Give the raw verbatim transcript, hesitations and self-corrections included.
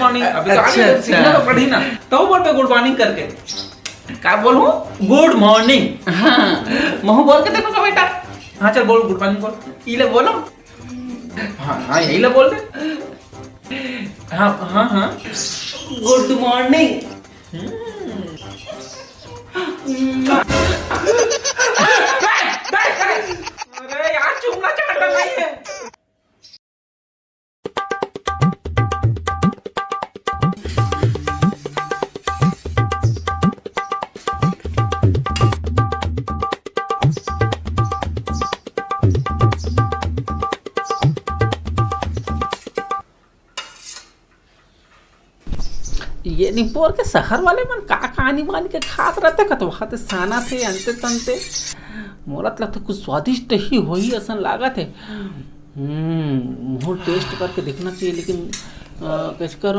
Morning. अभी तो आ अच्छा, गई, अच्छा। सीखना तो पड़ी ना। तो बोल पे गुड मॉर्निंग करके। का बोलूं? गुड मॉर्निंग। हाँ, महू बोल के देखो तो बेटा। हाँ, चल बोल, गुड मॉर्निंग बोल। ई ले बोलो। हाँ, हाँ, यही ले बोल दे। हाँ, हाँ, हाँ। गुड मॉर्निंग। अरे यार, चूमना चाहता नहीं है। ये नहीं बोल के शहर वाले मन का कहानी वानी के खात रहते, कतवा ते साना थे, अंते तंते। मोला तो लगता कुछ स्वादिष्ट ही होही असन लागत है। हम्म, मुँह टेस्ट करके देखना चाहिए, लेकिन अ, कैसे करो?